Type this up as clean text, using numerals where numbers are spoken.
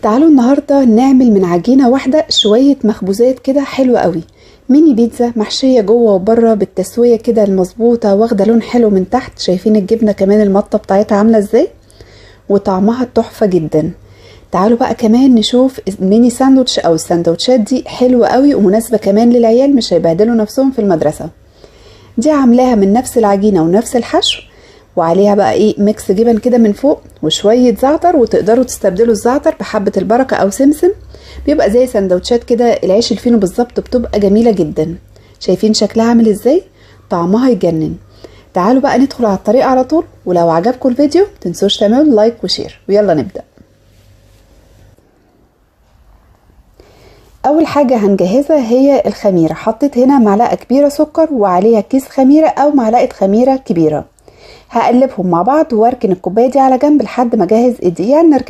تعالوا النهاردة نعمل من عجينة واحدة شوية مخبوزات كده حلوة قوي. ميني بيتزا محشية جوه وبره بالتسوية كده المظبوطة، واخدة لون حلو من تحت. شايفين الجبنة كمان المطة بتاعتها عاملة ازاي، وطعمها تحفة جدا. تعالوا بقى كمان نشوف ميني ساندوتش او الساندوتشات دي حلوة قوي ومناسبة كمان للعيال، مش هيبهدلوا نفسهم في المدرسة. دي عاملاها من نفس العجينة ونفس الحشو، وعليها بقى ايه mix جبن كده من فوق وشوية زعتر، وتقدروا تستبدلوا الزعتر بحبة البركة او سمسم، بيبقى زي سندوتشات كده العيش الفينو بالظبط، بتبقى جميلة جدا. شايفين شكلها عامل ازاي؟ طعمها يجنن. تعالوا بقى ندخل على الطريقة على طول، ولو عجبكم الفيديو متنسوش تعملوا like و share، ويلا نبدأ. اول حاجة هنجهزها هي الخميرة. حطيت هنا معلقة كبيرة سكر وعليها كيس خميرة او معلقة خميرة كبيرة. هقلبهم مع بعض واركن الكوباية دي على جنب لحد ما اجهز الدقيق. نركنها